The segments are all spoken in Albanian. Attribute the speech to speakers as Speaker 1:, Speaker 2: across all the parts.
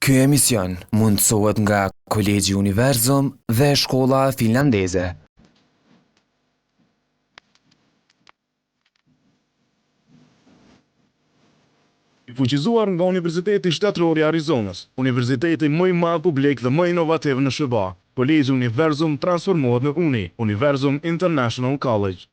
Speaker 1: Ky emision mundësohet nga Kolegji Univerzum dhe Shkolla Finlandeze.
Speaker 2: I fuqizuar nga Universiteti Shtetëror i Arizonës, universiteti më i madh publik dhe më inovativ në SHBA, Kolegji Univerzum transformohet në UNI, Univerzum International College.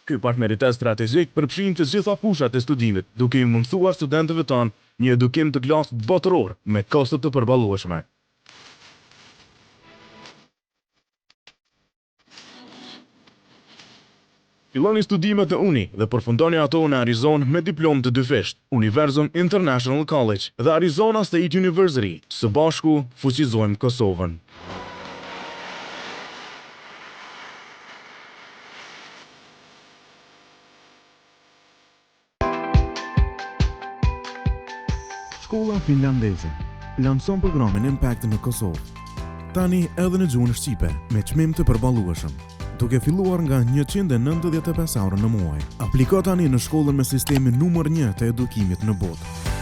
Speaker 2: Ky partneritet strategjik përfshin të gjitha fushat e studimit, duke i mundësuar studentëve tanë një edukim të klasit botëror me kosto të përballueshme. Filloni studimet në UNI dhe përfundoni ato në Arizonë me diplomë të dyfishtë, Universum International College dhe Arizona State University. Së bashku, fuqizojmë Kosovën. Shkolla Finlandeze lanson programin Impact në Kosovë. Tani edhe në gjuhën shqipe, me çmim të përballueshëm, duke filluar nga 195 euro në muaj. Apliko tani në shkollën me sistemin numër 1 të edukimit në botë.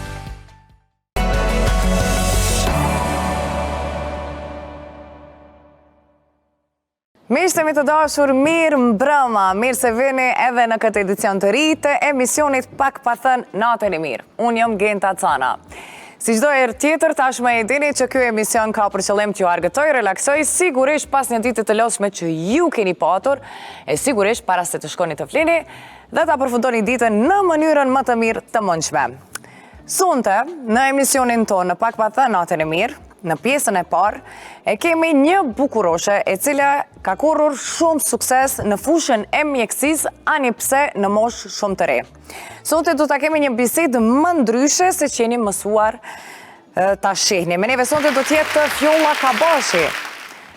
Speaker 3: Miqtë e mi të dashur, mirëmbrëma, mirë se vini edhe në këtë edicion të ri të emisionit Pak pa thënë natën e mirë. Unë jam Genta Cana. Si çdo herë tjetër, tashmë e dini që ky emision ka për qëllim t'ju argëtojë, relaksojë, sigurisht pas një dite të lodhshme që ju keni patur, e sigurisht para se të shkoni të flini, dhe ta përfundoni ditën në mënyrën më të mirë të mundshme. Sonte, në emisionin tonë në Pak pa thënë natën e mirë, në pjesën e parë, e kemi një bukuroshe e cila ka korrur shumë sukses në fushën e mjekësisë, ani pse në moshë shumë të re. Sonte do ta kemi një bisedë më ndryshe se që jeni mësuar ta shihni. Me neve sonte do të jetë Fjolla Kabashi.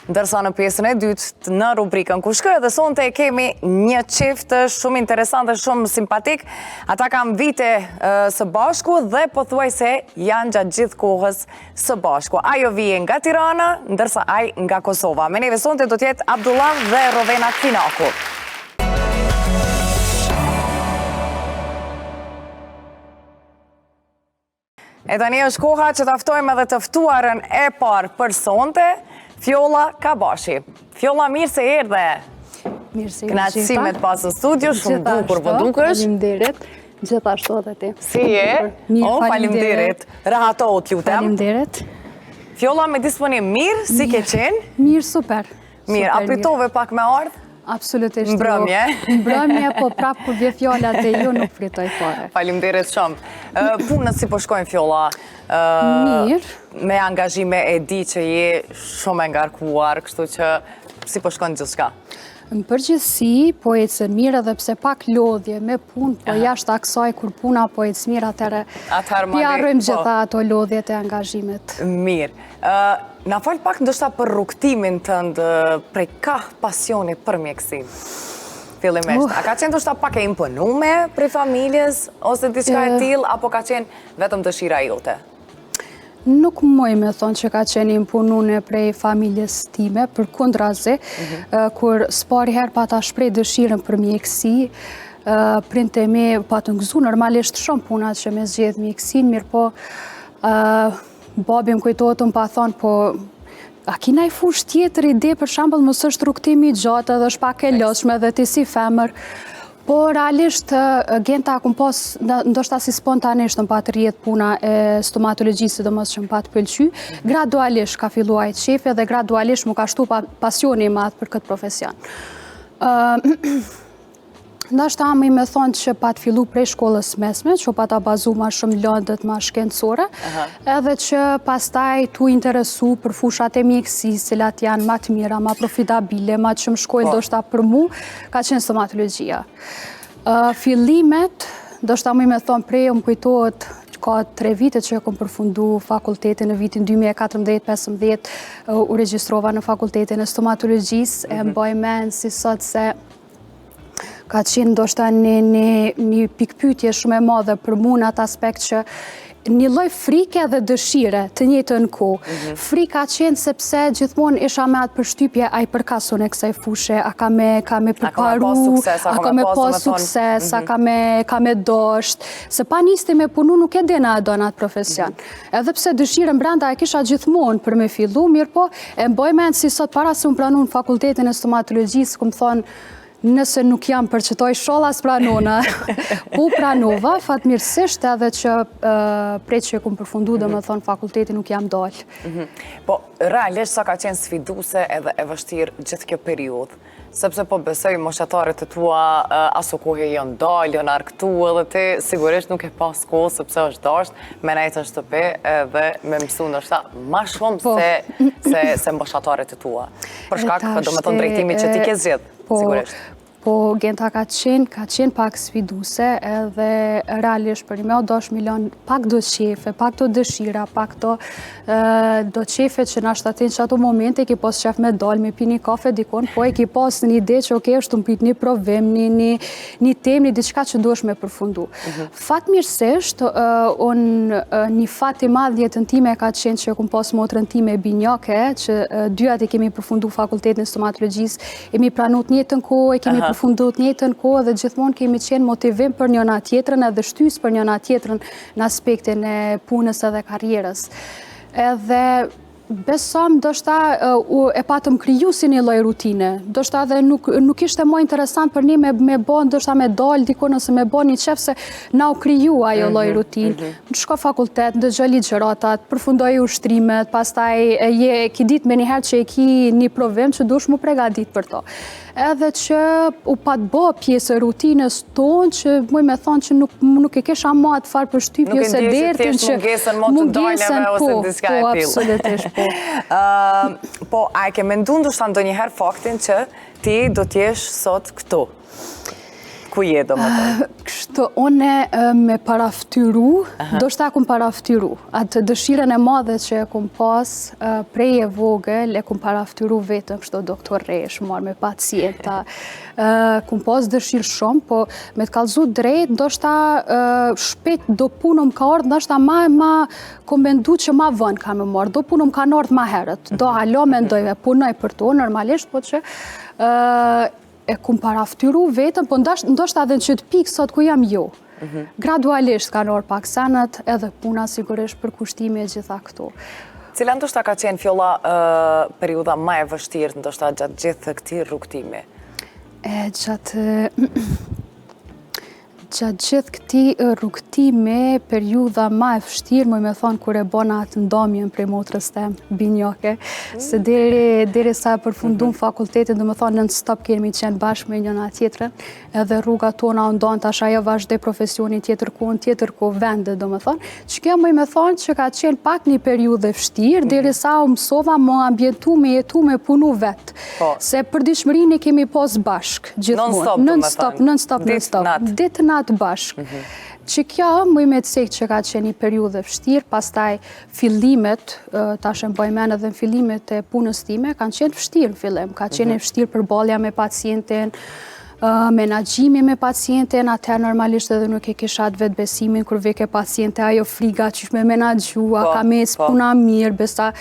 Speaker 3: Ndërsa në pjesën e dytë në rubrikën Kush kë edhe sonte e kemi një çift shumë interesant dhe shumë simpatik. Ata kanë vite së bashku dhe pothuajse janë gjatë gjithë kohës së bashku. Ajo vjen nga Tirana, ndërsa ai nga Kosova. Me neve sonte do të jetë Abdullah dhe Rovena Kinaku. E tani është koha që ta ftojmë edhe të ftuarën e parë për sonte, Fjolla Kabashi. Fjolla, mirë se erdhe.
Speaker 4: Mirë se ju gjeta.
Speaker 3: Kënaqësi me të pasë në studio, shumë bukur po dukesh.
Speaker 4: Faleminderit. Gjithashtu edhe ti.
Speaker 3: Si je?
Speaker 4: Mirë,
Speaker 3: O, faleminderit. Rehatohu, të lutem.
Speaker 4: Faleminderit.
Speaker 3: Fjolla me disponim mirë, si ke qenë?
Speaker 4: Mirë, super.
Speaker 3: Mirë, a pritove pak me ardhë?
Speaker 4: Absolutisht. Jo.
Speaker 3: Mbrëmje.
Speaker 4: Mbrëmje, po prapë kur vjen fjala te ju nuk pritoj fare.
Speaker 3: Faleminderit shumë. Punët si po shkojnë Fjolla?
Speaker 4: Mirë.
Speaker 3: Me angazhime e di që je shumë e ngarkuar, kështu që si po shkon gjithçka?
Speaker 4: Në përgjithësi, po ecën mirë edhe pse pak lodhje me punë, po jashtë kësaj kur puna po ecë mirë, atëherë i harrojmë po. gjitha ato lodhjet e angazhimet.
Speaker 3: Mirë. Na fol pak ndoshta për rrugëtimin tënd prej kah pasioni për mjekësinë. Fillimisht, a ka qenë ndoshta pak e imponume prej familjes ose diçka e tillë apo ka qenë vetëm dëshira jote?
Speaker 4: Nuk muj me thonë që ka qenë imponune prej familjes time, përkundrazi, mhm. kur s'pari herë pata shpreh dëshirën për mjekësi, prindët e mi patën gëzu normalisht shumë puna që me zgjedh mjekësinë, mirëpo Babi më kujtohet më pat thonë, po a ki naj fushë tjetër ide, për shembull, mos është rrugëtim i gjatë edhe është pak e lodhshme dhe ti si femër. Po realisht Genta kum pas ndoshta si spontanisht më pat rrjedh puna e stomatologjisë, sidomos që më pat pëlqy. Gradualisht ka fillu ai qefi dhe gradualisht m'u ka shtu pasioni i madh për këtë profesion. Ndoshta muj me thonë që pat fillu prej shkollës mesme, që pata bazu ma shumë lëndët ma shkencore, edhe që pastaj tu interesu për fushat e mjekësisë, cilat janë ma të mira, ma profitabile, ma që më shkojnë po. ndoshta për mu, ka qenë stomatologjia. Fillimet, ndoshta muj me thonë prej, më kujtohet, ka tre vite që e kom përfundu fakultetin në vitin 2014-15, u regjistrova në fakultetin e stomatologjisë, e mhm. mbaj men si sot se ka qenë ndoshta një, një, një pikëpyetje shumë e madhe për mu në atë aspekt që. Një lloj frike dhe dëshire të njëjtën kohë. Mhm. Frika ka qenë sepse gjithmonë isha me atë përshtypje a i përkas unë kësaj fushe, a ka me ka me përparu, a ka me pas sukses, a mhm. ka me ka me dosht, se pa nis ti me punu nuk e din a e don atë profesion. Mhm. Edhe pse dëshirën brenda e kisha gjithmonë për me fillu, mirëpo e mbaj mend si sot para se unë pranu në fakultetin e stomatologjisë, kom thonë Nëse nuk jam për qëto ishalla s'pranona. Po pranova, fatmirësisht edhe që prej që e kom përfundu, do me mhm. thonë, fakulteti nuk jam dalë.
Speaker 3: Mhm. Po, realisht sa ka qenë sfiduse edhe e vështirë gjithë kjo periudhë, sepse po besoj moshatarët e tua aso kohe janë dalë, janë argëtu edhe ti sigurisht nuk ke pas kohë, sepse është dasht me nejtë në shtëpi edhe me mësu ndoshta ma shumë po. se, se, se moshatarët e tua. Për shkak, do me thonë, drejtimit që ti ke zgjedhë.
Speaker 4: Po, sigurisht. Po, Genta ka qenë, ka qenë pak sfiduse edhe realisht për me u dasht m'i lon pak do qefe, pak do dëshira, pak do, do qefe që nashta ti në qato momente ki pas qef me dalë, me pi një kafe dikun, po e ki pas një ide që oke, është tu m'prit një provim, një, një, një temë, një diçka që duhesh me përfundu. Mhm. Fatmirësisht, unë një fat i madh n'jetën time ka qenë që kom pas motrën time binjake, që dyjat e kemi përfundu fakultetin e stomatologjisë, jemi pranu të njëjtën kohë, e kemi përfundu të njëjtën kohë dhe gjithmonë kemi qenë motivim për njëna tjetrën edhe shtysë për njëna tjetrën në aspektin e punës edhe karrierës. Edhe Besom, ndoshta e patëm kriju si një lloj rutine. Ndoshta edhe nuk, nuk ishte më interesant për ne me, me bo, ndoshta me dal dikun ose me bo një qef se na u kriju ajo lloj mhm, rutinë. Mm -hmm. Shko fakultet, ndëgjo ligjëratat, përfundoj ushtrimet, pastaj je ki ditë menjëherë që e ki një provim që duhesh m'u pregadit për to. Edhe që u pat bo pjesë e rutinës tonë që muj me thonë që nuk, nuk e kisha ma atë farë përshtypje
Speaker 3: ose dertin që... Nuk e ndjeshe thjesht mungesën mo të daljeve ose po, diçka
Speaker 4: e po, tillë. Absolutisht,
Speaker 3: po. Po, a e ke mendu ndoshta ndonjëherë faktin që ti do t'jesh sot këtu? Ku je, do me
Speaker 4: thënë? Kështu, une me paraftyru, ndoshta e kum paraftyru. Atë dëshirën e madhe që e kum pas, prej e vogël, e kum paraftyru vetën, kështu doktoreshë, marrë me pacienta. Kum pas dëshirë shumë, po me të kallzu drejt, ndoshta shpejt do punë më ka ardhë, ndoshta ma, ma, kum mendu që ma vonë ka me m'ardhë, do punë më kanë ardhë ma herët, do hala mendoj e punoj për to, normalisht, po që e kum paraftyru vetën, po ndoshta edhe në qëtë pikë sot ku jam jo. Mhm. Gradualisht kanë ardhë pak senet, edhe puna sigurisht përkushtimi e gjitha këto.
Speaker 3: Cila ndoshta ka qenë Fjolla periudha ma e vështirë ndoshta gjatë gjithë këtij rrugëtimi?
Speaker 4: E gjatë Gjatë gjithë këtij rrugëtimi, periudha ma e vështirë, muj me thonë, kur e bona atë ndamjen prej motrës tem, binjake, se deri, deri sa e përfundum mhm. fakultetin, do me thonë, non stop kemi qenë bashkë me njëna tjetrën, edhe rruga tona u ndanë, tash ajo vazhdoi profesionin tjetër ku, në tjetër ku vende, do me thonë, që kjo muj me thonë që ka qenë pak një periudhë e vështirë, mhm. deri sa u mësova m'u ambientu, me jetu, me punu vetë. Po. Se përditshmërinë e kemi pas bashkë, gjithmonë.
Speaker 3: Non stop,
Speaker 4: non stop, non stop. Ditë natë bashkë. Mhm. Që kjo, muj me cek që ka qenë një periudhë e vështirë, pastaj fillimet, tash e mbaj men edhe në fillimet e punës time, kanë qenë vështirë në fillim, ka qenë e mhm. vështirë përballja me pacientin, menaxhimi me pacientin, atëherë normalisht edhe nuk e kisha atë vetëbesimin kur vike paciente, ajo friga qysh me menaxhu, a po, ka me ecë po. puna mirë, besa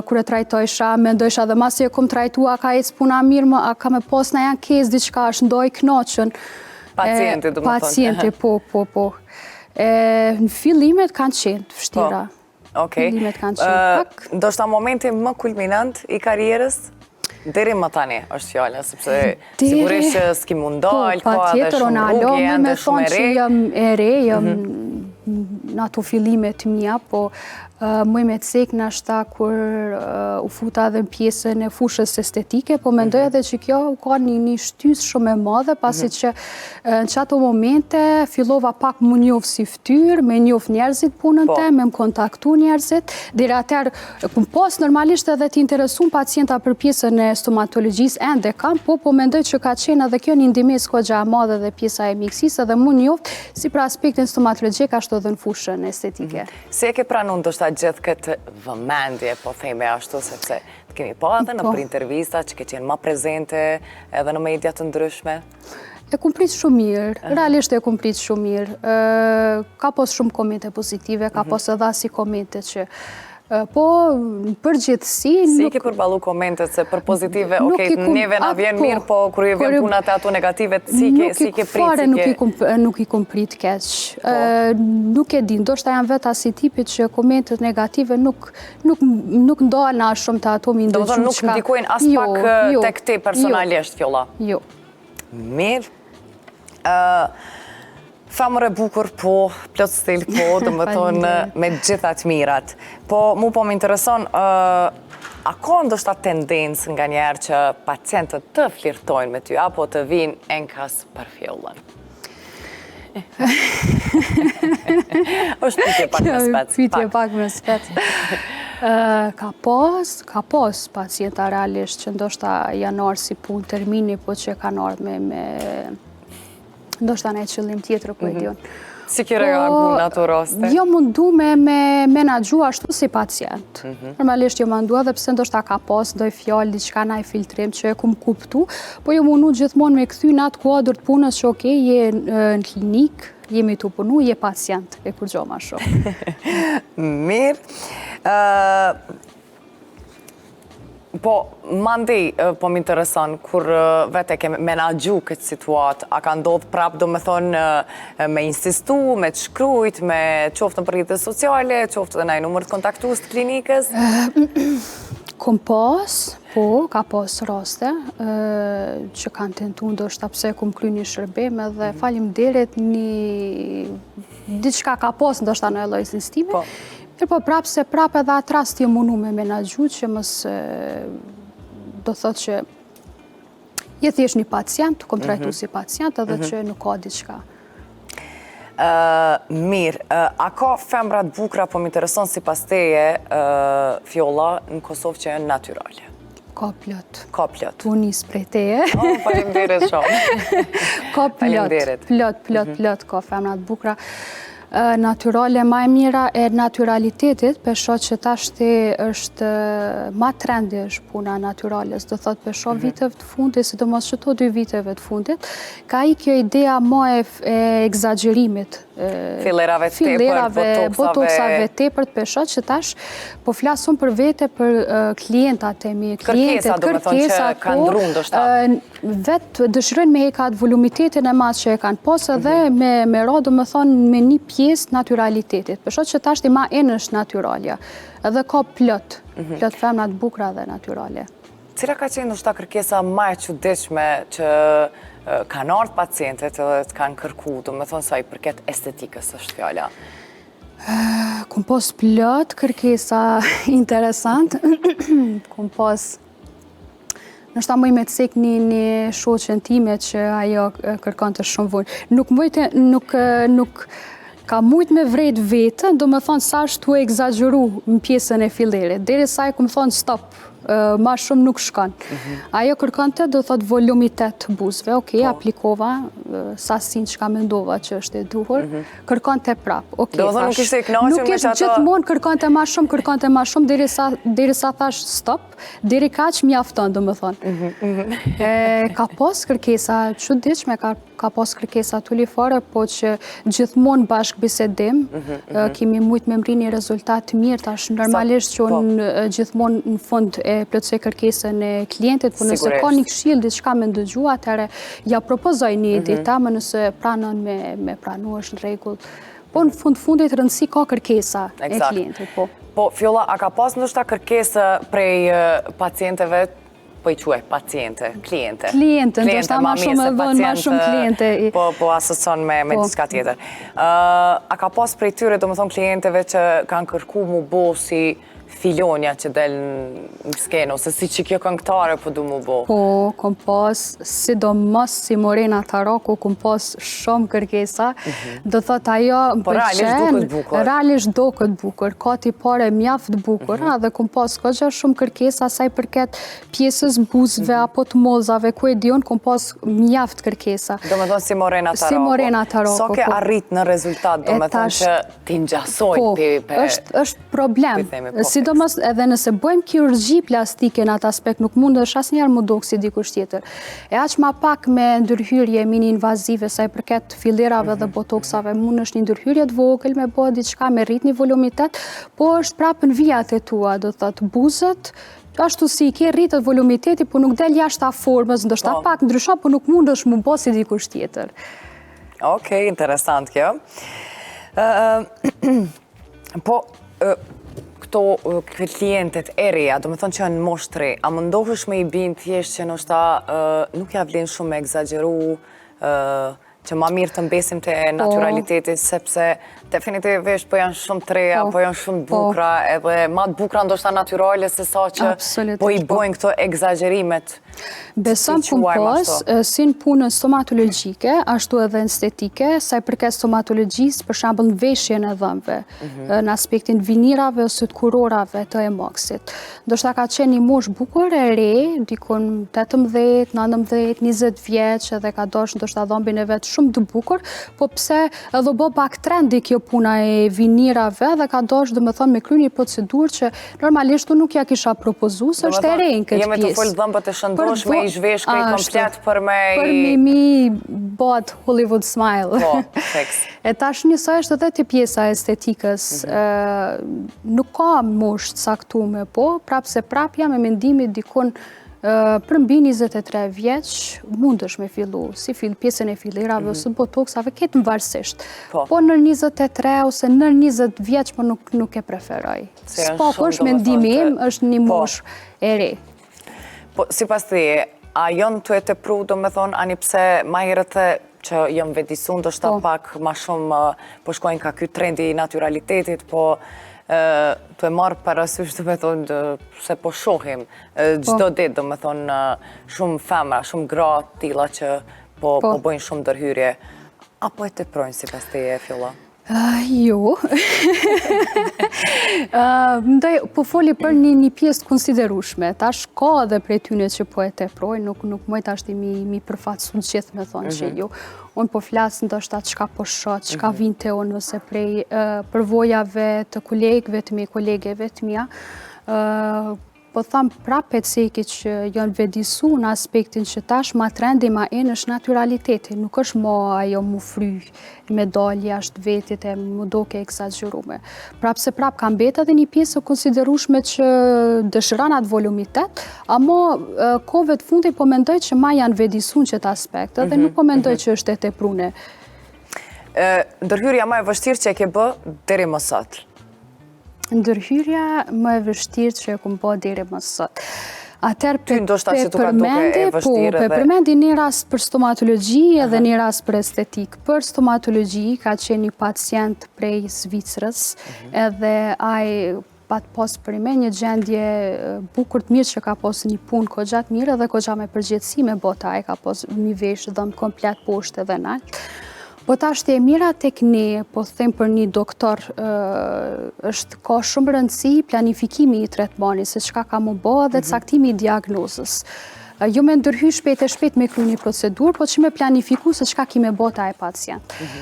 Speaker 4: kur e trajtojsha, mendojsha dhe masi e kom trajtu, a ka ecë puna mirë, më, a ka me pas naj ankesë, diçka është ndo i knaqun.
Speaker 3: Pacienti, do me
Speaker 4: thonë. Pacienti, po, po, po. E, në fillimet kanë qenë të vështira.
Speaker 3: Po. Okej.
Speaker 4: Fillimet kanë qenë pak.
Speaker 3: Ndoshta momenti më kulminant i karrierës? Deri më tani është fjala, sepse sigurisht që s'ki m'u ndalë, po, ka edhe shumë rrugë, je ende shumë e
Speaker 4: re. Jam e re, jam mhm. në ato fillime të mia, po muj me cek nashta kur u futa edhe në pjesën e fushës estetike, po mendoj mhm. edhe që kjo u ka një, një shtysë shumë e madhe, pasi mhm. që në qato momente fillova pak m'u njoftë si ftyrë, me njoftë njerëzit punën po. teme, me më kontaktu njerëzit, deri atëherë, kum pas normalisht edhe të interesum pacienta për pjesën e stomatologjisë, ende kam, po, po mendoj që ka qenë edhe kjo një ndihmesë goxha e madhe dhe pjesa e mjekësisë edhe m'u njoftë si për aspektin stomatologjik ashtu edhe në fushën estetike.
Speaker 3: Mhm. Si e ke pranu ndoshta gjithë këtë vëmendje, po themi ashtu, sepse të kemi pa edhe në po. për intervista që ke qenë ma prezente edhe në media të ndryshme?
Speaker 4: E kum prit shumë mirë, realisht e kum prit shumë mirë. Ka pos shumë komente pozitive, ka mhm. pos edhe asi komente që Po, në përgjithësi...
Speaker 3: Si i ke përballu komentet se për pozitive, okej, neve na vjen mirë, po kur ju vjen puna te ato negative, si ke, si ke prit,
Speaker 4: Fare nuk i kum prit keq. Po. Nuk e di, ndoshta jam vetë asi tipit që komentet negative nuk nuk nuk ndalna shumë te ato mi
Speaker 3: ndëgju çka. Nuk ndikojnë as jo, pak jo, tek ti personalisht, Fjolla?
Speaker 4: Jo.
Speaker 3: Mirë. Femër e bukur, po, plot stil, po, domethonë, me gjitha të mirat. Po, mu po më intereson, a ka ndoshta tendencë nganjëherë që pacientët të flirtojnë me ty, apo të vinë enkas për Fjollën? është pyetje pak me spec.
Speaker 4: Pyetje pak me spec. Ka pas, ka pas pacienta realisht që ndoshta janë ardhë si punë termini, po që kanë ardhë me, me ndoshta naj qëllim tjetër, po e di unë.
Speaker 3: Si ke reagu po, në ato raste?
Speaker 4: Jom mundu me, me menaxhu ashtu si pacient. Mhm. Normalisht jom mundu edhe pse ndoshta ka pas ndoj fjalë, diçka naj filtrim që e kum kuptu, po jom mundu gjithmonë me kthy në atë kuadër të punës që okej, je në klinikë, jemi tu punu, je pacient, e kurgjo ma
Speaker 3: shumë. Mirë. Po, mandej, po më intereson, kur vetë e ke menaxhu këtë situatë, a ka ndodhë prapë, domethonë, me insistu, me të shkrujt, me qoftë nëpër rrjete sociale, qoftë edhe naj numër të kontaktues të
Speaker 4: klinikës? Kom pas, po, ka pas raste, që kanë tentu ndoshta pse e kom kry një shërbim edhe mhm. faleminderit një diçka ka pas ndoshta naj lloj insistimi, po. Mirëpo prapë se prapë edhe atë rast jom munu me menaxhu që mos do thotë që je thjesht një pacient, të kom mhm. trajtu si pacient edhe mhm. që nuk ka diçka.
Speaker 3: Mirë, a ka femra të bukura, po më intereson sipas teje, Fjolla, në Kosovë që janë
Speaker 4: natyrale? Ka plot.
Speaker 3: Ka plot.
Speaker 4: Tu nis prej teje.
Speaker 3: Oh, faleminderit shumë.
Speaker 4: Ka plot, plot, plot, mhm. plot, ka femra të bukura. Natyrale ma e mira e naturalitetit, pe shoh që tashti është ma trendi është puna natyrales, do thot pe shoh mhm. viteve të fundit, sidomos qëto dy viteve të fundit, ka ik kjo ideja ma e ekzagjerimit,
Speaker 3: Fillerave të
Speaker 4: tepërt, botoksave tepërt, pe shoh që tash, po flas unë për vete për klientat e mi,
Speaker 3: klientet, kërkesa, që kanë ndru
Speaker 4: ndoshta. Vetë dëshirojnë me hek atë volumitetin e madh që e kanë pas edhe mhm. me, me ra, domethonë, me një pjesë naturalitetit. Pe shoh që tashti ma in është natyralja. Edhe ka plot, mhm. plot femra të bukura dhe
Speaker 3: natyrale. Cila ka qenë ndoshta kërkesa ma e çuditshme që kanë ardhë pacientet edhe të kanë kërku, domethonë sa i përket estetikës është
Speaker 4: fjala? Kum pas plot kërkesa interesant, kum pas Ndoshta muj me cek një, një shoqen time që ajo kërkonte shumë vonë. Nuk mujte, nuk, nuk ka mujt me vrejt vetën, domethonë sa është tu ekzagjeru në pjesën e fillerit. Derisa i kum thonë stop, ma shumë nuk shkon. Mhm. Ajo kërkonte, do thot volumitet të buzëve, ok, po. aplikova sasinë çka mendova që është e duhur, mhm. kërkonte prap, ok,
Speaker 3: Do
Speaker 4: nuk
Speaker 3: ishte e knaqur
Speaker 4: me
Speaker 3: qato...
Speaker 4: Gjithmonë kërkonte ma shumë, kërkonte ma shumë, derisa thash stop, deri kaq mjafton, domethonë. Mhm, ka pas kërkesa çuditshme, ka ka pas kërkesa turlifare, po që gjithmonë bashkëbisedim, mhm, mhm. kemi mujtë me mrri një rezultat të mirë, tash normalisht që po. unë gjithmonë në fund e plotësoj kërkesën e klientit, po nëse ka një këshillë diçka me ndëgju, atëherë ja propozoj një ide, mhm. ama nëse pranon me, me pranu është në rregull. Po në fund fundit rëndësi ka kërkesa e klientit,
Speaker 3: po. Po, Fjolla, a ka pas ndoshta kërkesë prej pacienteve po i quaj paciente,
Speaker 4: kliente. Kliente, ndoshta ma shumë e dhënë, ma shumë kliente.
Speaker 3: Po, po asocon me, me po. diçka tjetër. A ka pas prej tyre, domethonë, klienteve që kanë kërku mu bo si filonja që del në skenë, ose si qikjo këngëtare po du mu
Speaker 4: bo? Po, kom pas, sidomos si Morena Taraku, kom pas shumë kërkesa, mhm. do thot ajo
Speaker 3: më po, pëlqen, realisht duket
Speaker 4: bukur. Realisht duket bukur, ka tipare mjaft bukur, mm -hmm. dhe kom pas goxha shumë kërkesa sa i përket pjesës buzëve mm -hmm. apo të mollzave, ku e di unë, kom pas mjaft
Speaker 3: kërkesa. Domethonë si Morena
Speaker 4: Taraku. Si Morena
Speaker 3: Taraku. Sa ke po. arrit në rezultat, domethonë që t'i ngjasojnë
Speaker 4: po, pe, pe... është, është problem, po, si. Sidomos edhe nëse bëjmë kirurgji plastike në atë aspekt, nuk mundesh asnjëherë m'u dok si dikush tjetër. E aq ma pak me ndërhyrje mini-invazive sa i përket fillerave dhe mhm. botoksave, mundesh një ndërhyrje të vogël me bo diçka me rrit një volumitet, po është prapë në vijat e tua, do thotë buzët, ashtu si i ke rritet volumiteti, po nuk del jashta formës, ndoshta po. pak ndryshon, po nuk mundesh m'u bo si dikush tjetër.
Speaker 3: Okej, interesant kjo. Po, këto klientet e reja, do me thonë që janë moshë të re, a mundohesh me i bind thjesht që ndoshta nuk ja vlen shumë me ekzagjeru, që ma mirë të mbesim te po. naturaliteti, sepse definitivisht po janë shumë të reja, po, po janë shumë po. bukra, edhe ma të bukra ndoshta natyrale se sa që po i po. bojnë këto ekzagjerimet.
Speaker 4: Beson kum pas, si në punën stomatologjike, ashtu edhe në estetike, sa i përket stomatologjisë, për shembull në veshjen e dhëmbëve, mhm. në aspektin vinirave ose të kurorave të emaxit. Ndoshta ka qenë një moshë bukur e re, dikun 18, 19, 20 vjeç edhe ka dashtë ndoshta dhëmbin e vet shumë të bukur, po pse edhe u bë pak trendi kjo puna e vinirave dhe ka dashtë domethonë me kry një procedurë që Normalisht unë nuk ja kisha propozu, se është e re në këtë pjesë.
Speaker 3: Jemi tu folë dhëmbët e shëndosh me i zhvesh krejt komplet për me
Speaker 4: i... Për me mi bo at Hollywood smile.
Speaker 3: Po, fiks.
Speaker 4: E tash njësoj është edhe te pjesa e estetikës. Mhm. Nuk ka moshë të caktume, po, prapë se prapë jam e mendimit dikun përmbi 23 vjeç mundesh me fillu, si fill, pjesën e fillerave mm -hmm. ose botoksave, këtë në varësisht. Po. po nën 23 ose nën 20 vjeç, po nuk, nuk e preferoj. S'paku është mendimi im, është një po. moshë e re.
Speaker 3: Po, sipas teje, a janë tu e tepru, do me thonë, ani pse ma herët the që janë vetëdijesu, ndoshta po. pak ma shumë po shkojnë ka ky trendi i naturalitetit, po tu e marrë parasysh, do me thonë, se po shohim çdo po. ditë, do me thonë, shumë femra, shumë gra të tilla që po, po. po bëjnë shumë ndërhyrje. A po e teprojnë sipas teje, Fjolla?
Speaker 4: Jo. Mendoj, po foli për një, një pjesë të konsiderushme. Tash ka edhe prej tyne që po e teprojnë, nuk, nuk muj tash ti mi, mi përfaqësu të gjithë me thonë që mhm. jo. Unë po flas ndoshta çka po shoh, çka mm -hmm. vjen te unë ose prej përvojave të kolegëve të mi, kolegeve të mia. Po tham prapë e ceki që janë vetëdijesu në aspektin që tash ma trendi ma in është naturaliteti, nuk është ma ajo mu fry me dalë jashtë vetit e mu doke ekzagjerume. Prapë se prapë ka mbetë edhe një pjesë e konsiderushme që dëshiron atë volumitet, amo kohëve të fundit po mendoj që ma janë vetëdijesu në qëtë aspekt, edhe mhm, nuk po mendoj mhm. që është e teprune.
Speaker 3: Ndërhyrja ma e vështirë që e ke bë deri më sot?
Speaker 4: Ndërhyrja më e vështirë që e kom bë deri më sot. Atëherë
Speaker 3: pe, pe përmendi,
Speaker 4: po, pe përmendi një rast për stomatologji edhe një rast për estetikë. Për stomatologji ka qenë një pacient prej Zvicrës, mhm. edhe ai pat pas për me një gjendje bukur të mirë që ka pas një punë kogja të mirë edhe kogja me përgjegjësi me bo te ai ka pas mi vesh dhëmbë komplet poshtë edhe nalt. Po tash e mira tek ne, po them për një doktor, është ka shumë rëndësi planifikimi i tretmanit, se çka ka mu bo dhe mhm. caktimi i diagnozës. Jo me ndërhy shpejt e shpejt me kry një procedurë, po që me planifiku se çka ki me bo te ai pacient. Mhm.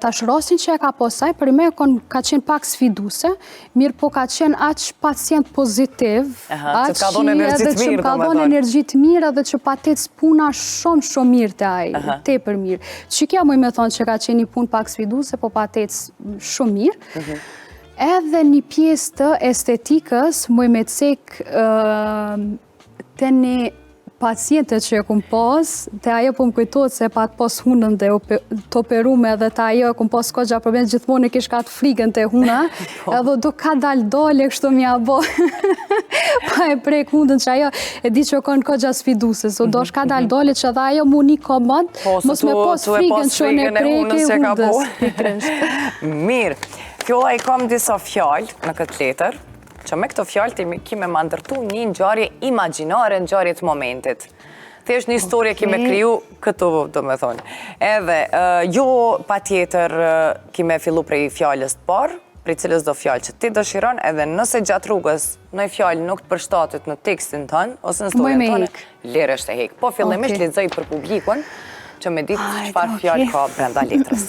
Speaker 4: Tash rastin që e ka pas ai, për me ka qenë pak sfiduse, Mirë po ka qenë aq pacient pozitiv,
Speaker 3: aq që ka dhënë energji të mirë,
Speaker 4: ka dhënë energji të mirë edhe që pat ec puna shumë shumë mirë te ai, tepër mirë. Që kjo muj me thonë që ka qenë një punë pak sfiduse, po pat ec shumë mirë. Mhm. Edhe një pjesë të estetikës, muj me cek te një paciente që e kum pas, te ajo po më kujtohet se pat pas hunën dhe të operume dhe te ajo e kum pas kogja problem, gjithmonë e kish atë frigën te huna, po. edhe do ka dal dale kështu m'ja bo, pa e prek hundën që ajo e di që o konë kogja sfiduse, so do shka dal mhm. dale që edhe ajo mu ni komod, po, mos me pas frigën që unë e preke hundës.
Speaker 3: Mirë, Fjolla i kam disa fjalë në këtë letër, Që me këto fjalë ti ki me ma ndërtu një ngjarje imagjinare, ngjarje të momentit. Thjesht një histori ki me kriju këtu, do me thonë. Edhe, jo patjetër ki me fillu prej fjalës të parë, prej cilës do fjalë që ti dëshiron, edhe nëse gjatë rrugës noj fjalë nuk të përshtatet në tekstin tënd, ose në storjen tënde, lirisht e hek. Po fillimisht lexoj për publikun, që me ditë çfarë fjalë ka brenda letrës.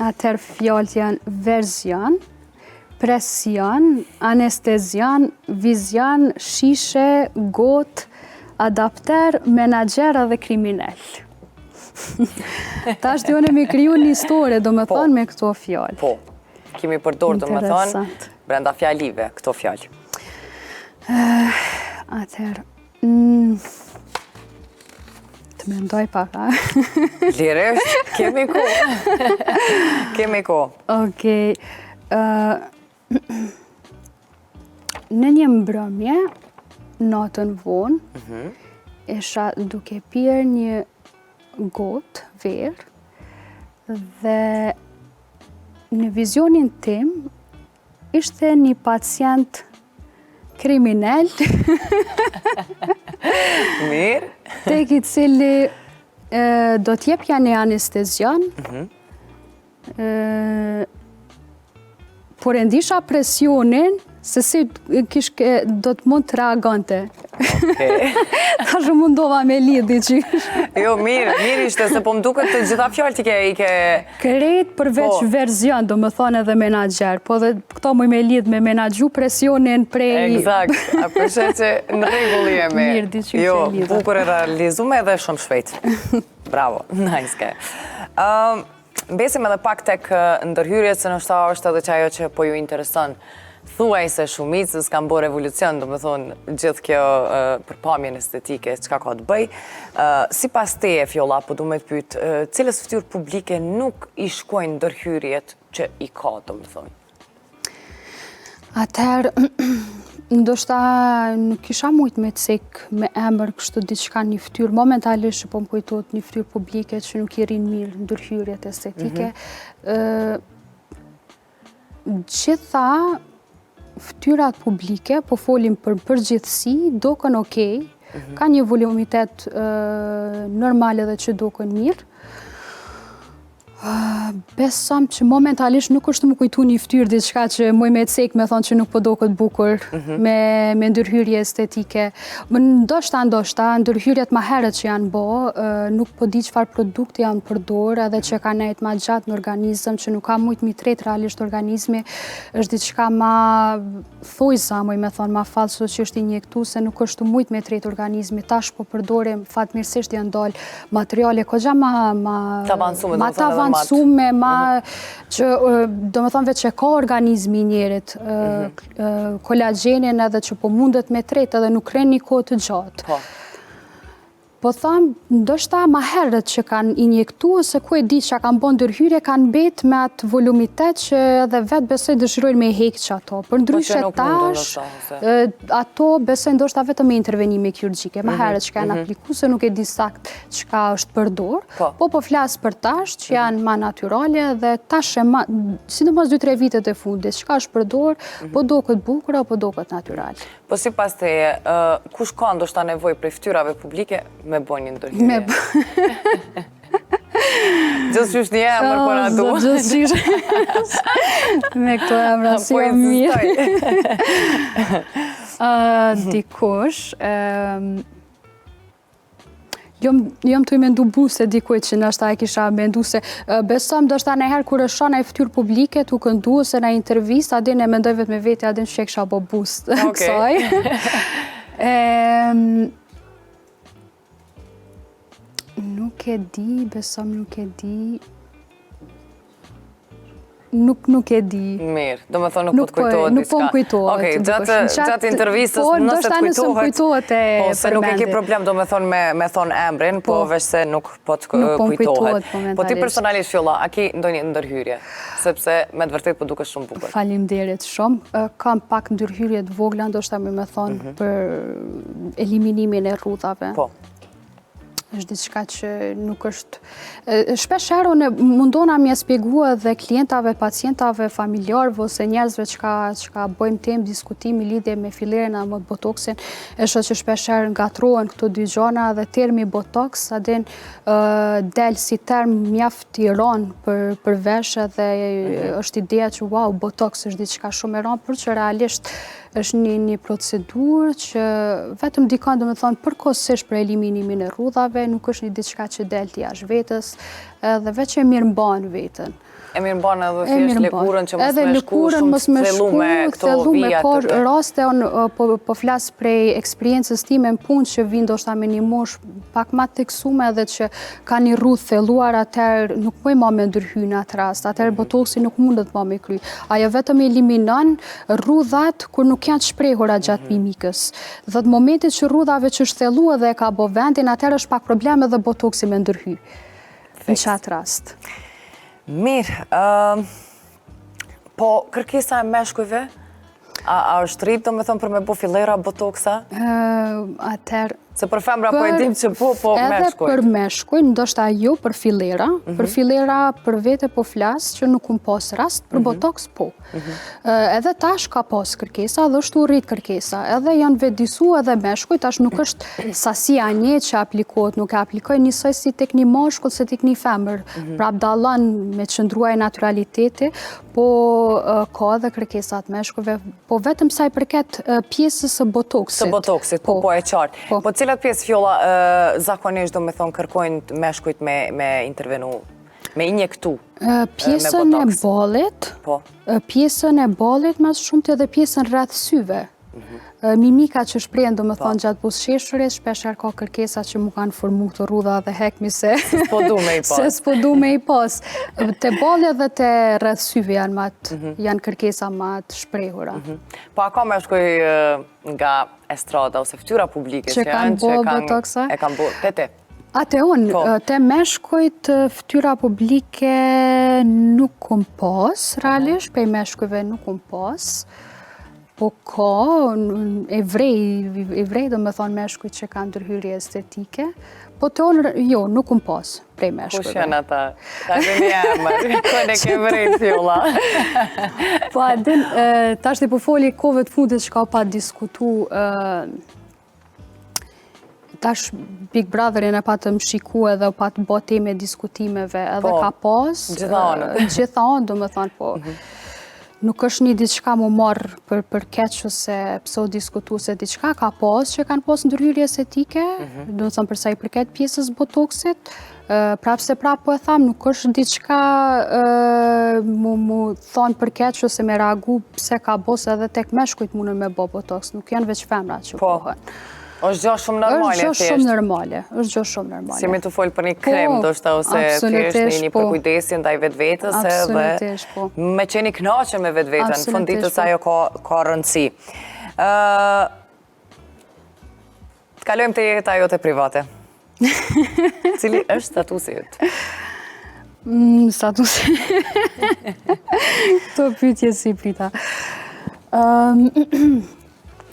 Speaker 4: Atëherë fjalët janë verzion, Presion, anestezion, vizion, shishe, gotë, adapter, menaxher edhe kriminel. Tash ti unë me kriju një story, do me po. thonë me këto fjalë.
Speaker 3: Po, kemi përdor, do me thonë, brenda fjalive, këto fjalë.
Speaker 4: Eh, atëherë, mm, të mendoj pak, a?
Speaker 3: Lirisht, kemi kohë. Kemi kohë.
Speaker 4: Okej. Eh, në një mbrëmje, natën vonë, mhm. isha duke pirë një gotë verë dhe në vizionin tim ishte një pacient kriminel.
Speaker 3: Mirë.
Speaker 4: Tek i cili do t'jepja një anestezion. Mhm. Por e ndisha presionin se si kish do të mund të reagonte.
Speaker 3: Okej.
Speaker 4: Tash u mundova me lidh qysh.
Speaker 3: Jo, mirë, mirë ishte, se po më duket të gjitha fjalët i ke... I ke...
Speaker 4: Krejt përveç po. verzion, do më thonë edhe menaxher, po dhe këto muj me lidh me menaxhu presionin prej...
Speaker 3: Eksakt, a përshë që në rregull jemi.
Speaker 4: Mirë, di që
Speaker 3: jo, lidha. bukur e realizume edhe shumë shpejt. Bravo, nice ke. Um, Mbesim edhe pak tek ndërhyrjet, se ndoshta është edhe që ajo që po ju intereson thuajse shumicës kanë bo revolucion, do me thonë, gjithë kjo për pamjen estetike, çka ka të bëj. Sipas teje, Fjolla, po du me të pytë, cilës fytyrë publike nuk i shkojnë ndërhyrjet që i ka, do me thonë?
Speaker 4: Atëherë, ndoshta nuk kisha mujtë me cek me emër kështu diçka një fytyrë, momentalisht që po më kujtohet një fytyrë publike që nuk i rrinë mirë ndërhyrjet estetike. Mm -hmm. Gjitha fytyrat publike, po folim për përgjithësi, doken okej, mm -hmm. ka një volumitet normal edhe që doken mirë. Besom që momentalisht nuk është më kujtu një ftyrë diçka që muj me cek me thonë që nuk po doket bukur mhm. me, me ndërhyrje estetike. Më ndoshta, ndoshta, ndërhyrjet ma herët që janë bo, nuk po di çfarë produkte janë përdor edhe që ka nejt ma gjatë në organizëm, që nuk ka mujtë mi tret realisht organizmi, është diçka ma thojza, muj me thonë, ma falso që është injektu, se nuk është mujtë me tret organizmi. Tash po përdorim, fatmirësisht janë dalë materiale kogja ma, ma,
Speaker 3: ma
Speaker 4: të avancume, ma, mhm. që, do me thonë, veç e ka organizmi i njerit, mhm. kolagjenin edhe që po mundet me tret edhe nuk rrin një kohë të gjatë.
Speaker 3: Po.
Speaker 4: Po tham, ndoshta ma herët që kanë injektu, ose ku e di që kanë bo ndërhyrje, kanë mbet me atë volumitet që edhe vetë besoj dëshirojnë me hek që ato. Për po ndryshe tash, ato besoj ndoshta vetëm me intervenime kirurgjike. Ma mhm, herët që kanë mhm. apliku, se nuk e di sakt çka është përdor, po. po po flas për tash që janë ma natyrale dhe tash e ma, sidomos 2-3 vitet e fundit, çka është përdor, mhm. po doket bukur, po doket natyral.
Speaker 3: Po sipas teje, kush ka ndoshta nevojë prej fytyrave publike me bo një ndërhyrje?
Speaker 4: Me bo.
Speaker 3: Gjithqysh një emër për
Speaker 4: ato. Gjithqysh. Me këto emra si po mirë. Dikush, Jom, jom tu i mendu buse dikujt që ndoshta e kisha mendu se besom ndoshta nëherë kur e shoh naj fytyrë publike tu këndu ose në intervistë, a din e mendoj vetë me vete, a din që e kisha bo bust
Speaker 3: kësaj.
Speaker 4: Nuk e di, besom nuk e di. Nuk nuk e
Speaker 3: di. Mirë, do me thonë nuk po të kujtohet
Speaker 4: diçka. Nuk po më kujtohet.
Speaker 3: Okej, gjatë gjatë intervistës
Speaker 4: po,
Speaker 3: nëse të
Speaker 4: kujtohet.
Speaker 3: kujtohet e po, se nuk e ke problem do me thonë me me thonë emrin, po, po veç se nuk po të po kujtohet. Po ti personalisht Fjolla, a ki ndonjë ndërhyrje? Sepse me të vërtetë po dukesh shumë
Speaker 4: bukur. Faleminderit shumë. Kam pak ndërhyrje të vogla, ndoshta me me thonë mhm. për eliminimin e rrudhave.
Speaker 3: Po.
Speaker 4: është diçka që nuk është... Shpesh herë unë mundona me ia spjegu edhe klientave, pacientave, familjarëve ose njerëzve çka, çka bëjmë temë diskutimi lidhje me fillerin a me botoksin, e shoh që shpesh herë ngatrohen këto dy gjona dhe termi botoks, a din del si term mjaft i ronë për, për vesh edhe mhm. është ideja që wow, botoks është diçka shumë e ronë, por që realisht Është një, një procedurë që vetëm ndikon, do me thonë, përkohësisht për eliminimin e rrudhave, nuk është një diçka që del ti jashtë vetës, edhe veç e mirëmban vetën.
Speaker 3: E mirëmban edhe thjesht lëkurën që mos me shku shumë
Speaker 4: mos me shku thellu me ka raste, unë po, po flas prej eksperiencës time në punë që vinë ndoshta me një moshë pak ma të theksume edhe që ka një rrudhë thelluar, atëherë nuk muj ma me ndërhy në atë rast, atëherë mhm. botoksi nuk mundet ma me kry. Ajo vetëm eliminon rrudhat kur nuk janë të shprehura gjatë mhm. mimikës. Dhe në momentin që rrudha veç është thellu edhe e ka bo vendin, atëherë është pak problem edhe botoksi me ndërhy. Në qatë rast.
Speaker 3: Mirë, po kërkesa e meshkujve, a, a është rritë, domethonë, për me bo fillera, botoksa?
Speaker 4: Atëherë...
Speaker 3: Se për femra po e dim që po, po
Speaker 4: meshkuj. Edhe për meshkuj, ndoshta jo për fillera, mm për mhm. fillera për vete po flas që nuk kum pas rast, për mm -hmm. botoks po. Mhm. Edhe tash ka pas kërkesa dhe është tu u rrit kërkesa. Edhe janë vetëdisu edhe meshkuj, tash nuk është sasia një që aplikohet, nuk e aplikoj njësoj si tek një mashkull, se tek një femër. Mhm. Prap dallon me qëndru ai naturaliteti, po ka edhe kërkesa të meshkujve, po vetëm sa i përket pjesës së
Speaker 3: botoksit. Së botoksit, po, po, e qartë. Po. po cilat pjesë Fjolla zakonisht domethonë kërkojnë meshkujt me, me intervenu? Me injektu
Speaker 4: Pjesën e ballit, po. pjesën e ballit ma së shumti edhe pjesën rreth syve. Mhm. Mimika që shprehen, domethonë, po. gjatë buzëqeshjes, shpeshherë ka kërkesa që m'u kanë formu këto rrudha dhe hekmi se...
Speaker 3: S'po du me i
Speaker 4: pas. Se s'po du me i pas. Te balli dhe te rreth syve janë, ma mhm. janë kërkesa ma të shprehura.
Speaker 3: Mhm. Po a ka meshkuj nga estrada ose ftyra publike
Speaker 4: që kanë bo botoksa?
Speaker 3: E kanë bo, te te.
Speaker 4: A te unë, po. te meshkujt ftyra publike nuk kum pas, realisht, prej meshkujve nuk kum pas, po ka, e vrej, e vrej domethonë meshkuj që kanë ndërhyrje estetike, po te unë, jo, nuk kum pas prej meshkujve.
Speaker 3: Kush janë ata? Ta dhe një emër, kën e ke vrejt, Fjolla?
Speaker 4: Po, a din, tash ti po foli kohëve të fundit që ka pa diskutu, Tash Big Brotherin e patëm shiku edhe u pat bo temë e diskutimeve edhe po, ka pas.
Speaker 3: Gjitha anët.
Speaker 4: Gjitha anët, domethonë, po. Mhm. Nuk është një diçka m'u marrë për, për keq ose pse u diskutu se diçka ka pas që kanë pas ndërhyrje estetike, mm -hmm. domethonë për sa i përket pjesës botoksit, prapë se prapë po e tham, nuk është diçka mu, mu thonë për keq ose me reagu pse ka bo se edhe tek meshkujt mundën me bo botoks, nuk janë veç femra që
Speaker 3: po. bohen. Është gjë shumë normale,
Speaker 4: Është gjë shumë normale, është gjë shumë normale.
Speaker 3: Si me të folë për një krem, po, ndoshta ose thjesht një një po. përkujdesje ndaj vetvetes edhe po. me qenë i kënaqur me vetveten, në fund ditës po. ajo ka ka rëndësi. Ë Të kalojmë te jeta jote private. Cili është statusi yt?
Speaker 4: Mm, statusi. Këto pyetje s'i prita. Um,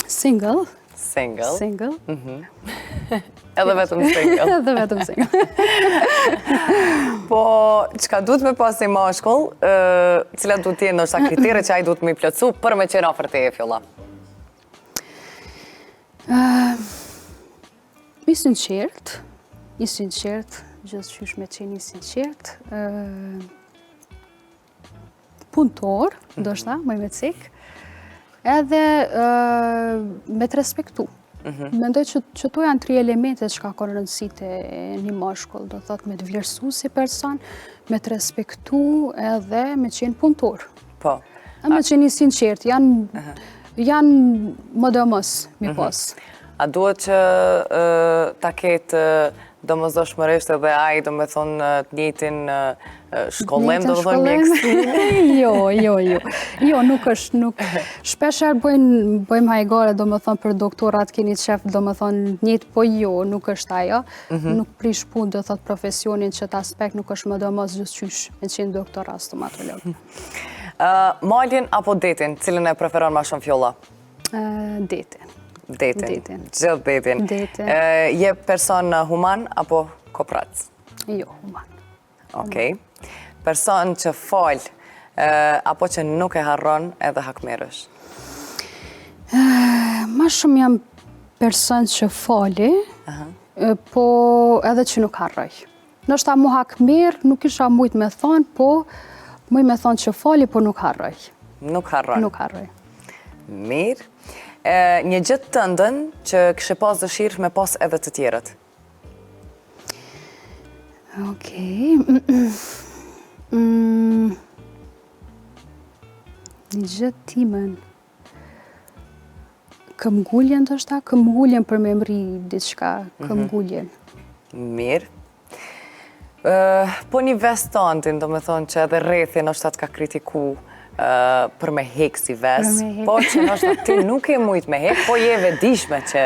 Speaker 4: single.
Speaker 3: Single.
Speaker 4: Single.
Speaker 3: Mm -hmm. Edhe vetëm single.
Speaker 4: Edhe vetëm single.
Speaker 3: po, çka duhet me pas një mashkull, cilat duhet të jenë ndoshta kritere që ai duhet me i plotësu për me qenë afër teje Fjolla?
Speaker 4: I sinqert, i sinqert, gjithqysh me qenë i sinqert, punëtor, mhm. ndoshta, muj me cek, edhe me të respektu. Mhm. Mendoj që qëto janë tri elemente që ka kanë rëndësi te një mashkull, do thot me të vlerësu si person, me të respektu edhe me qenë punëtor.
Speaker 3: Po.
Speaker 4: E me qenë i sinqert, janë, janë medoemos mi mhm.
Speaker 3: pas. A duhet që ta ketë domosdoshmërisht edhe ai, domethonë, të njëjtin shkollim, domethonë, mjekësi?
Speaker 4: Jo, jo, jo. Jo, nuk është, nuk. Shpeshherë bëjnë, bëjmë hajgare, domethonë, për doktorat keni qef, domethonë, njëjtë, po jo, nuk është ajo. Mhm. Nuk prish punë, do thotë, profesionin në qat aspekt, nuk është medoemos gjithqysh, me qenë doktor a stomatolog.
Speaker 3: Malin apo detin, cilën e preferon ma shumë Fjolla?
Speaker 4: Detin.
Speaker 3: Detin. Detin. Gjithë detin.
Speaker 4: Detin.
Speaker 3: Je person human apo koprrac?
Speaker 4: Jo, human.
Speaker 3: Okej. Person që fal apo që nuk e harron edhe hakmerresh?
Speaker 4: Ma shumë jam person që fali, po edhe që nuk harroj. Ndoshta mu hakmerr, nuk isha mujt me thonë, po muj me thonë që fali, po nuk harroj.
Speaker 3: Nuk harroj.
Speaker 4: Nuk harroj.
Speaker 3: Mirë. Një gjë tënden që kishe pas dëshirë me pas edhe të tjerët?
Speaker 4: Okej. Mm. Një gjë timen. Këmbguljen ndoshta, këmbguljen për me mrri diçka, mhm. këmbguljen.
Speaker 3: Mirë. Po një ves tandin, do me thonë që edhe rrethi ndoshta të ka kritiku për me hek si ves, po që ndoshta ti nuk e mujt me hek, po je e vetëdijshme që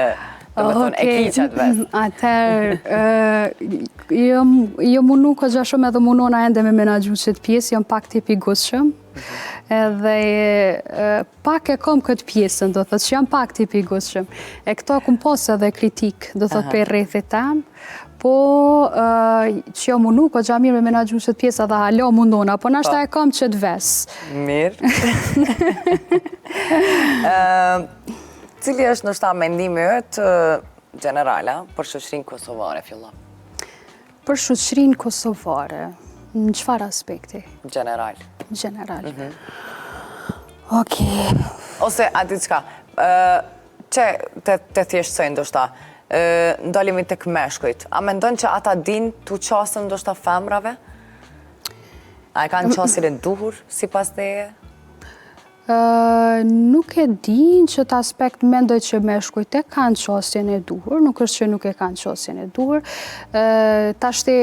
Speaker 3: do me thonë e ki qatë ves.
Speaker 4: Atëherë, jom, jom munu kogja shumë edhe munona ende me menaxhu qëtë pjesë, jom pak tip i guxshëm, Edhe pak e kom këtë pjesën, do thotë që jam pak tip i guxshëm. E këto kom pas edhe kritikë, do thotë prej rrethit tem, po që jam munu, kogja mirë me menaxhu qëtë pjesë edhe hala mundona, po nashta po. e kom qëtë ves.
Speaker 3: Mirë. Cili është ndoshta mendimi yt gjeneral për shoqërinë kosovare, Fjolla?
Speaker 4: Për shoqërinë kosovare, në çfarë aspekti?
Speaker 3: Gjeneral.
Speaker 4: Gjeneral. Mhm. Okej.
Speaker 3: Ose, a di çka, që të, të thjeshtësoj ndoshta, ndalemi tek meshkujt, a mendon që ata din t'u qasen ndoshta femrave? A e kanë qasjen e duhur, sipas teje?
Speaker 4: Nuk e di, në qëtë aspekt mendoj që meshkujt e kanë qasjen e duhur, nuk është që nuk e kanë qasjen e duhur. Tashti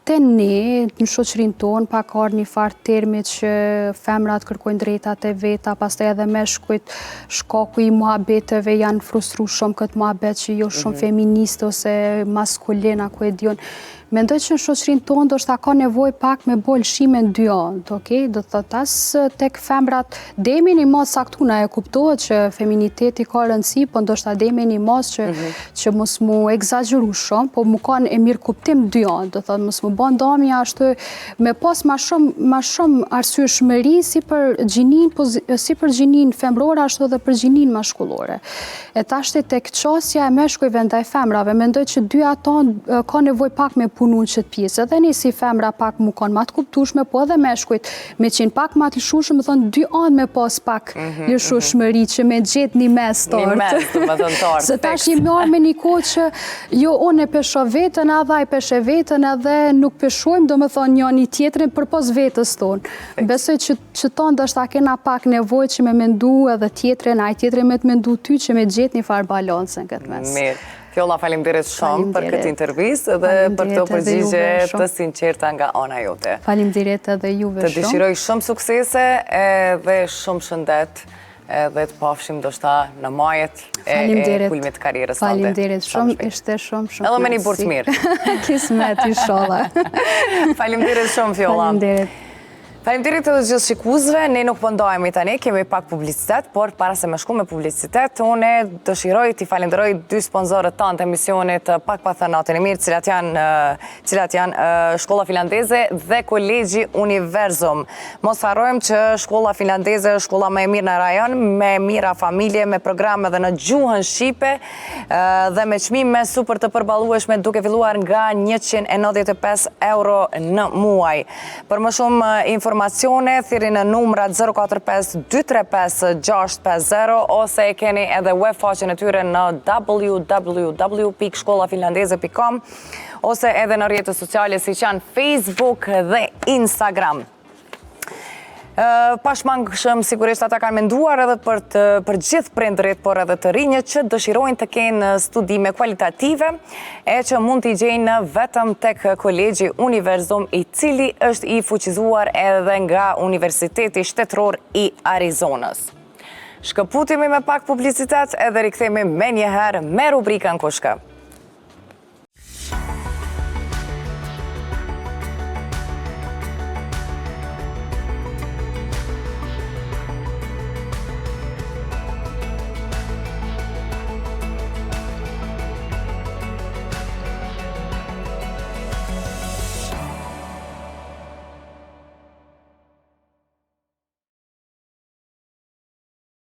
Speaker 4: te ne, në shoqërinë tonë, pak ka ardhë një farë termi që femrat kërkojnë drejtat e veta, pastaj edhe meshkujt, shkaku i muhabeteve janë frustru shumë këtë muhabet që jo shumë mhm. feministe ose maskulina, ku e di unë. Mendoj që në shoqërinë tonë ndoshta ka nevojë pak me bo lëshime në dy anët, ok? Do të thotë as tek femrat deri në një masë t'caktuna e kuptohet që feminiteti ka rëndësi, po ndoshta deri në një masë që mm -hmm. që mos mu ekzagjeru shumë, po mu kanë e mirëkuptim dy anët, do thotë mos mu bë ndamje ashtu me pas ma shumë ma shumë arsyeshmëri si për gjininë si për gjininë femërore ashtu edhe për gjininë mashkullore. E tashti tek qasja e meshkujve ndaj femrave, mendoj që dy ato ka nevojë pak me punu në qëtë pjesë. Edhe ne si femra pak mu konë ma të kuptushme, po edhe meshkujt me qenë pak ma të lëshushëm, me thonë dy anë me pas pak mhm, mhm. lëshushmëri që me gjetë një mes të
Speaker 3: artë. Një mes, do me thënë të artë.
Speaker 4: Se tash jemi marrë me një kohë që jo unë e peshoj veten, edhe ai peshe veten, edhe nuk peshojmë, do me thonë njëni tjetrin përpos vetes tonë. Besoj që Që to ndoshta kena pak nevojë që me mendu edhe tjetrin, ai tjetri me të mendu ty që me gjetë një farë balance në këtë
Speaker 3: mes. Mirë. Fjolla, faleminderit shumë për këtë intervistë dhe për këto përgjigje të sinqerta nga ana jote.
Speaker 4: Faleminderit edhe juve
Speaker 3: shumë. Të dëshiroj shumë suksese edhe shumë shëndet edhe të pafshim ndoshta në majet e kulmit të karrierës
Speaker 4: tënde. Faleminderit shumë, ishte shumë shumë.
Speaker 3: Edhe me një burrë të mirë.
Speaker 4: Kismet, inshallah.
Speaker 3: Faleminderit shumë, Fjolla.
Speaker 4: Faleminderit.
Speaker 3: Faleminderit edhe gjithë shikuesve, ne nuk po ndahemi tani, kemi pak publicitet, por para se me shku me publicitet, unë dëshiroj t'i falenderoj dy sponsorët tanë të emisionit Pak pa thënë natën e mirë, cilat janë cilat janë Shkolla Finlandeze dhe Kolegji Universum. Mos harrojmë që Shkolla Finlandeze është shkolla më e mirë në rajon, me mijëra familje, me program edhe në gjuhën shqipe dhe me çmime super të përballueshme duke filluar nga 195 euro në muaj. Për më shumë informacione, thirrni në numrat 045 235 650 ose e keni edhe web faqen e tyre në www.shkollafinlandeze.com ose edhe në rrjetet sociale siç janë Facebook dhe Instagram. Pashmangshëm, sigurisht ata kanë menduar edhe për të për gjithë prindërit, por edhe të rinjët që dëshirojnë të kenë studime kualitative e që mund t'i gjejnë vetëm tek Kolegji Universum, i cili është i fuqizuar edhe nga Universiteti Shtetëror i Arizonës. Shkëputemi me pak publicitet edhe rikthehemi menjëherë me rubrikën Kush Kë.